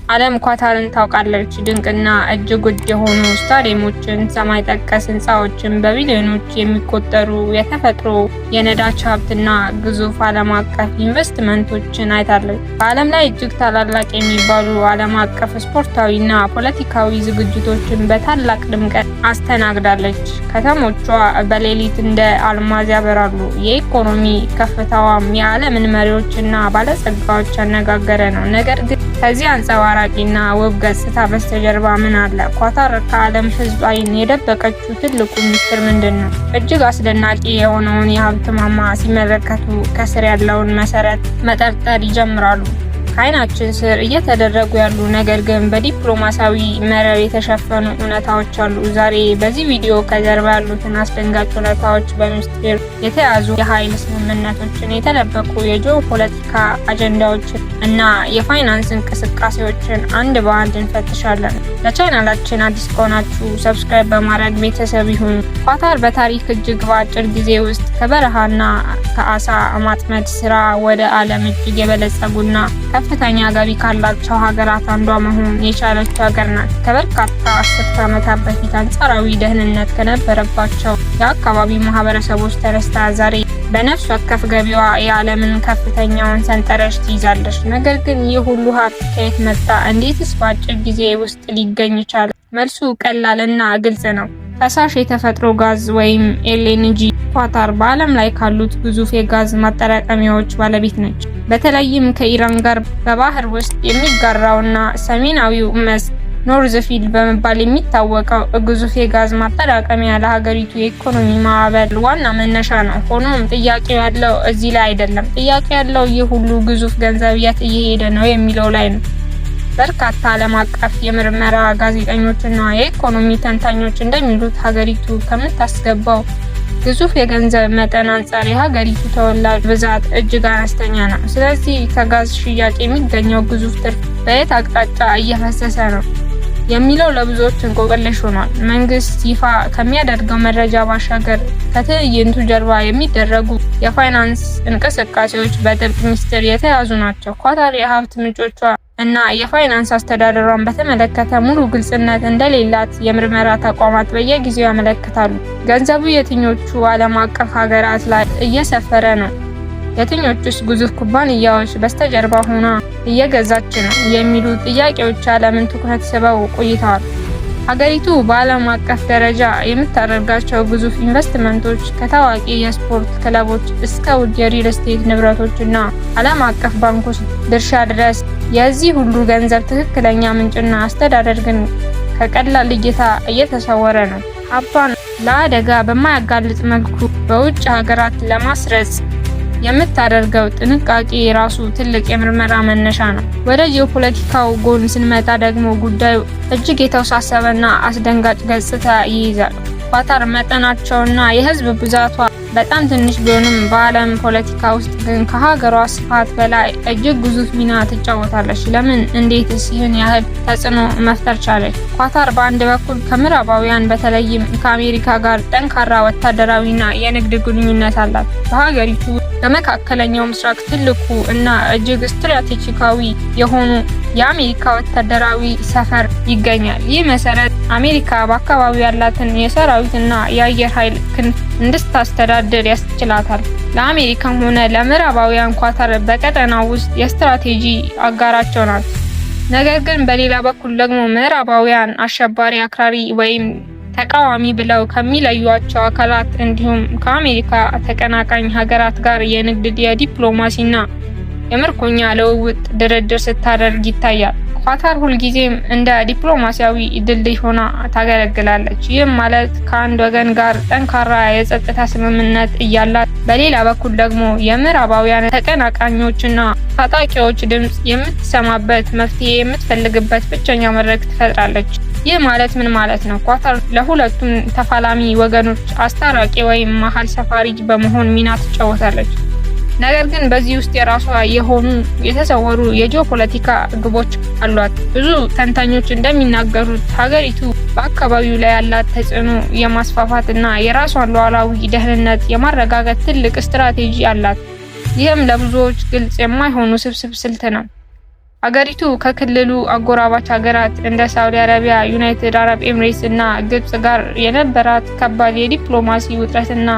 ዓለም ኳታርን ታውቃለች። ድንቅና እጅግ ውድ የሆኑ ስታዲየሞችን፣ ሰማይ ጠቀስ ህንፃዎችን፣ በቢሊዮኖች የሚቆጠሩ የተፈጥሮ የነዳጅ ሀብትና ግዙፍ ዓለም አቀፍ ኢንቨስትመንቶችን አይታለች። በዓለም ላይ እጅግ ታላላቅ የሚባሉ ዓለም አቀፍ ስፖርታዊና ፖለቲካዊ ዝግጅቶችን በታላቅ ድምቀት አስተናግዳለች። ከተሞቿ በሌሊት እንደ አልማዝ ያበራሉ። የኢኮኖሚ ከፍታዋም የዓለምን መሪዎችና ባለጸጋዎች ያነጋገረ ነው። ነገር ግን ከዚህ አንጸባራቂና ውብ ገጽታ በስተጀርባ ምን አለ? ኳታር ከዓለም ሕዝብ ዓይን የደበቀችው ትልቁ ምስጢር ምንድን ነው? እጅግ አስደናቂ የሆነውን የሀብት ማማ ሲመለከቱ ከስር ያለውን መሰረት መጠርጠር ይጀምራሉ። ከዓይናችን ስር እየተደረጉ ያሉ ነገር ግን በዲፕሎማሲያዊ መረብ የተሸፈኑ እውነታዎች አሉ። ዛሬ በዚህ ቪዲዮ ከጀርባ ያሉትን አስደንጋጭ እውነታዎች፣ በምስጢር የተያዙ የኃይል ስምምነቶችን፣ የተደበቁ የጂኦፖለቲካ አጀንዳዎችን እና የፋይናንስ እንቅስቃሴዎችን አንድ በአንድ እንፈትሻለን። ለቻናላችን አዲስ ከሆናችሁ subscribe በማድረግ ቤተሰብ ይሁኑ። ኳታር በታሪክ እጅግ በአጭር ጊዜ ውስጥ ከበረሃና ከአሳ ማጥመድ ስራ ወደ ዓለም እጅግ የበለጸጉና ከፍተኛ ገቢ ካላቸው ሀገራት አንዷ መሆን የቻለች ሀገር ናት። ከበርካታ አስርተ ዓመታት በፊት አንጻራዊ ደህንነት ከነበረባቸው የአካባቢ ማህበረሰቦች ተነስታ ዛሬ በነፍስ ወከፍ ገቢዋ የዓለምን ከፍተኛውን ሰንጠረዥ ትይዛለች። ነገር ግን ይህ ሁሉ ሀብት ከየት መጣ? እንዴትስ በአጭር ጊዜ ውስጥ ሊገኝ ቻለ? መልሱ ቀላል እና ግልጽ ነው። ፈሳሽ የተፈጥሮ ጋዝ ወይም LNG። ኳታር በዓለም ላይ ካሉት ግዙፍ የጋዝ ማጠራቀሚያዎች ባለቤት ነች። በተለይም ከኢራን ጋር በባህር ውስጥ የሚጋራውና ሰሜናዊው መስክ North Field በመባል የሚታወቀው ግዙፍ የጋዝ ማጠራቀሚያ ለሀገሪቱ የኢኮኖሚ ማዕበል ዋና መነሻ ነው። ሆኖም ጥያቄው ያለው እዚህ ላይ አይደለም። ጥያቄው ያለው ይህ ሁሉ ግዙፍ ገንዘብ የት እየሄደ ነው የሚለው ላይ ነው። በርካታ ዓለም አቀፍ የምርመራ ጋዜጠኞችና የኢኮኖሚ ተንታኞች እንደሚሉት ሀገሪቱ ከምታስገባው ግዙፍ የገንዘብ መጠን አንጻር የሀገሪቱ ተወላጅ ብዛት እጅግ አነስተኛ ነው። ስለዚህ ከጋዝ ሽያጭ የሚገኘው ግዙፍ ትርፍ በየት አቅጣጫ እየፈሰሰ ነው የሚለው ለብዙዎች እንቆቅልሽ ሆኗል። መንግስት ይፋ ከሚያደርገው መረጃ ባሻገር ከትዕይንቱ ጀርባ የሚደረጉ የፋይናንስ እንቅስቃሴዎች በጥብቅ ሚስጥር የተያዙ ናቸው። ኳታር የሀብት ምንጮቿ እና የፋይናንስ አስተዳደሯን በተመለከተ ሙሉ ግልጽነት እንደሌላት የምርመራ ተቋማት በየጊዜው ያመለክታሉ። ገንዘቡ የትኞቹ ዓለም አቀፍ ሀገራት ላይ እየሰፈረ ነው? የትኞቹስ ግዙፍ ኩባንያዎች በስተጀርባ ሆና እየገዛች ነው? የሚሉ ጥያቄዎች የዓለምን ትኩረት ስበው ቆይተዋል። ሀገሪቱ በዓለም አቀፍ ደረጃ የምታደርጋቸው ግዙፍ ኢንቨስትመንቶች ከታዋቂ የስፖርት ክለቦች እስከ ውድ የሪል ስቴት ንብረቶች እና ዓለም አቀፍ ባንኮች ድርሻ ድረስ፣ የዚህ ሁሉ ገንዘብ ትክክለኛ ምንጭና አስተዳደር ግን ከቀላል እይታ እየተሰወረ ነው። ሀብቷን ለአደጋ በማያጋልጥ መልኩ በውጭ ሀገራት ለማስረጽ የምታደርገው ጥንቃቄ ራሱ ትልቅ የምርመራ መነሻ ነው። ወደ ጂኦፖለቲካው ጎን ስንመጣ ደግሞ ጉዳዩ እጅግ የተወሳሰበና አስደንጋጭ ገጽታ ይይዛል። ኳታር መጠናቸውና የህዝብ ብዛቷ በጣም ትንሽ ቢሆንም በዓለም ፖለቲካ ውስጥ ግን ከሀገሯ ስፋት በላይ እጅግ ግዙፍ ሚና ትጫወታለች። ለምን? እንዴትስ ይህን ያህል ተጽዕኖ መፍጠር ቻለች? ኳታር በአንድ በኩል ከምዕራባውያን በተለይም ከአሜሪካ ጋር ጠንካራ ወታደራዊና የንግድ ግንኙነት አላት። በሀገሪቱ በመካከለኛው ምስራቅ ትልቁ እና እጅግ ስትራቴጂካዊ የሆኑ የአሜሪካ ወታደራዊ ሰፈር ይገኛል። ይህ መሰረት አሜሪካ በአካባቢው ያላትን የሰራዊትና የአየር ኃይል ክንፍ እንድታስተዳድር ያስችላታል። ለአሜሪካም ሆነ ለምዕራባውያን ኳታር በቀጠናው ውስጥ የስትራቴጂ አጋራቸው ናት። ነገር ግን በሌላ በኩል ደግሞ ምዕራባውያን አሸባሪ፣ አክራሪ ወይም ተቃዋሚ ብለው ከሚለዩዋቸው አካላት እንዲሁም ከአሜሪካ ተቀናቃኝ ሀገራት ጋር የንግድ፣ የዲፕሎማሲና የምርኮኛ ልውውጥ ድርድር ስታደርግ ይታያል። ኳታር ሁልጊዜም እንደ ዲፕሎማሲያዊ ድልድይ ሆና ታገለግላለች። ይህም ማለት ከአንድ ወገን ጋር ጠንካራ የጸጥታ ስምምነት እያላት በሌላ በኩል ደግሞ የምዕራባውያን ተቀናቃኞችና ታጣቂዎች ድምፅ የምትሰማበት፣ መፍትሄ የምትፈልግበት ብቸኛ መድረክ ትፈጥራለች። ይህ ማለት ምን ማለት ነው? ኳታር ለሁለቱም ተፋላሚ ወገኖች አስታራቂ ወይም መሀል ሰፋሪ በመሆን ሚና ትጫወታለች። ነገር ግን በዚህ ውስጥ የራሷ የሆኑ የተሰወሩ የጂኦፖለቲካ ግቦች አሏት። ብዙ ተንታኞች እንደሚናገሩት ሀገሪቱ በአካባቢው ላይ ያላት ተጽዕኖ የማስፋፋት እና የራሷን ሉዓላዊ ደህንነት የማረጋገጥ ትልቅ ስትራቴጂ አላት። ይህም ለብዙዎች ግልጽ የማይሆኑ ስብስብ ስልት ነው። ሀገሪቱ ከክልሉ አጎራባች ሀገራት እንደ ሳውዲ አረቢያ፣ ዩናይትድ አረብ ኤምሬትስ እና ግብጽ ጋር የነበራት ከባድ የዲፕሎማሲ ውጥረትና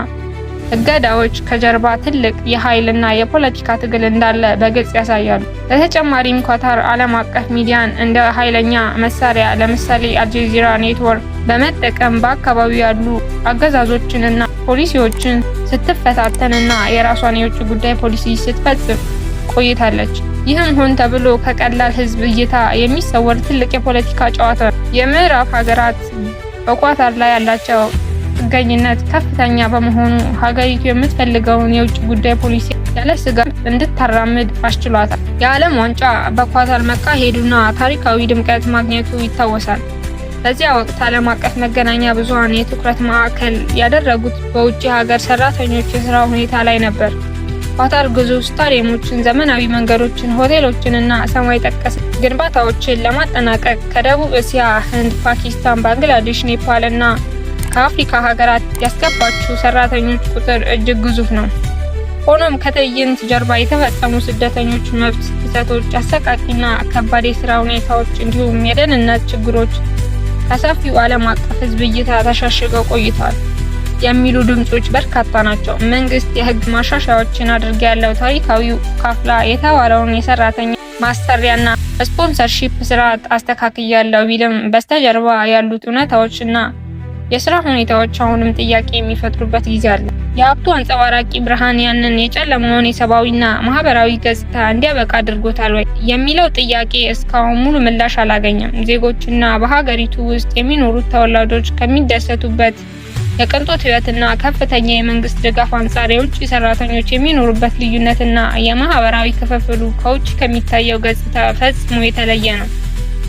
እገዳዎች ከጀርባ ትልቅ የኃይልና የፖለቲካ ትግል እንዳለ በግልጽ ያሳያሉ። በተጨማሪም ኳታር ዓለም አቀፍ ሚዲያን እንደ ኃይለኛ መሳሪያ፣ ለምሳሌ አልጀዚራ ኔትወርክ በመጠቀም በአካባቢው ያሉ አገዛዞችንና ፖሊሲዎችን ስትፈታተንና የራሷን የውጭ ጉዳይ ፖሊሲ ስትፈጽም ቆይታለች። ይህም ሆን ተብሎ ከቀላል ሕዝብ እይታ የሚሰወር ትልቅ የፖለቲካ ጨዋታ ነው። የምዕራብ ሀገራት በኳታር ላይ ያላቸው ጥገኝነት ከፍተኛ በመሆኑ ሀገሪቱ የምትፈልገውን የውጭ ጉዳይ ፖሊሲ ያለ ስጋት እንድታራምድ አስችሏታል። የዓለም ዋንጫ በኳታር መካሄዱና ታሪካዊ ድምቀት ማግኘቱ ይታወሳል። በዚያ ወቅት ዓለም አቀፍ መገናኛ ብዙኃን የትኩረት ማዕከል ያደረጉት በውጭ ሀገር ሰራተኞች የስራ ሁኔታ ላይ ነበር። ኳታር ግዙፍ ስታዲየሞችን፣ ዘመናዊ መንገዶችን፣ ሆቴሎችን እና ሰማይ ጠቀስ ግንባታዎችን ለማጠናቀቅ ከደቡብ እስያ፣ ህንድ፣ ፓኪስታን፣ ባንግላዴሽ፣ ኔፓል እና ከአፍሪካ ሀገራት ያስገባችው ሰራተኞች ቁጥር እጅግ ግዙፍ ነው። ሆኖም ከትዕይንት ጀርባ የተፈጸሙ ስደተኞች መብት ጥሰቶች፣ አሰቃቂና ከባድ የስራ ሁኔታዎች እንዲሁም የደህንነት ችግሮች ከሰፊው ዓለም አቀፍ ሕዝብ እይታ ተሸሽገው ቆይተዋል የሚሉ ድምጾች በርካታ ናቸው። መንግስት የህግ ማሻሻያዎችን አድርጌያለሁ፣ ታሪካዊው ካፍላ የተባለውን የሰራተኛ ማሰሪያና sponsorship ስርዓት አስተካክያለሁ ቢልም በስተጀርባ ያሉት እውነታዎች እና የስራ ሁኔታዎች አሁንም ጥያቄ የሚፈጥሩበት ጊዜ አለ። የሀብቱ አንጸባራቂ ብርሃን ያንን የጨለማውን የሰብአዊና ማህበራዊ ገጽታ እንዲያበቃ አድርጎታል ወይ የሚለው ጥያቄ እስካሁን ሙሉ ምላሽ አላገኘም። ዜጎችና በሀገሪቱ ውስጥ የሚኖሩት ተወላጆች ከሚደሰቱበት የቅንጦት ህይወትና ከፍተኛ የመንግስት ድጋፍ አንጻር የውጭ ሰራተኞች የሚኖሩበት ልዩነትና የማህበራዊ ክፍፍሉ ከውጭ ከሚታየው ገጽታ ፈጽሞ የተለየ ነው።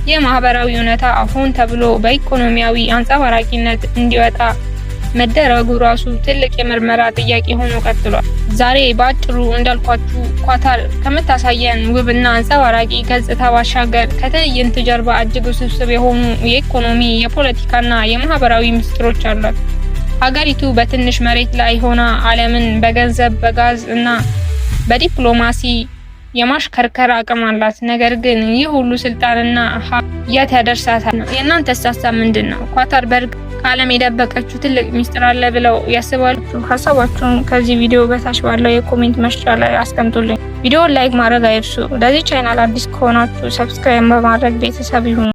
ይህ ማህበራዊ እውነታ ሆን ተብሎ በኢኮኖሚያዊ አንጸባራቂነት እንዲወጣ መደረጉ ራሱ ትልቅ የምርመራ ጥያቄ ሆኖ ቀጥሏል። ዛሬ በአጭሩ እንዳልኳችሁ ኳታር ከምታሳየን ውብና አንጸባራቂ ገጽታ ባሻገር ከትዕይንት ጀርባ እጅግ ውስብስብ የሆኑ የኢኮኖሚ፣ የፖለቲካና የማህበራዊ ምስጢሮች አሏት። ሀገሪቱ በትንሽ መሬት ላይ ሆና ዓለምን በገንዘብ፣ በጋዝ እና በዲፕሎማሲ የማሽከርከር አቅም አላት። ነገር ግን ይህ ሁሉ ስልጣንና የት ያደርሳታል? የእናንተስ ሀሳብ ምንድን ነው? ኳታር በእርግጥ ከዓለም የደበቀችው ትልቅ ሚስጥር አለ ብለው ያስባሉ? ሀሳባችሁን ከዚህ ቪዲዮ በታች ባለው የ comment መስጫ ላይ አስቀምጡልኝ። ቪዲዮውን like ማድረግ አይርሱ። ለዚህ ቻናል አዲስ ከሆናችሁ subscribe በማድረግ ቤተሰብ ይሁኑ።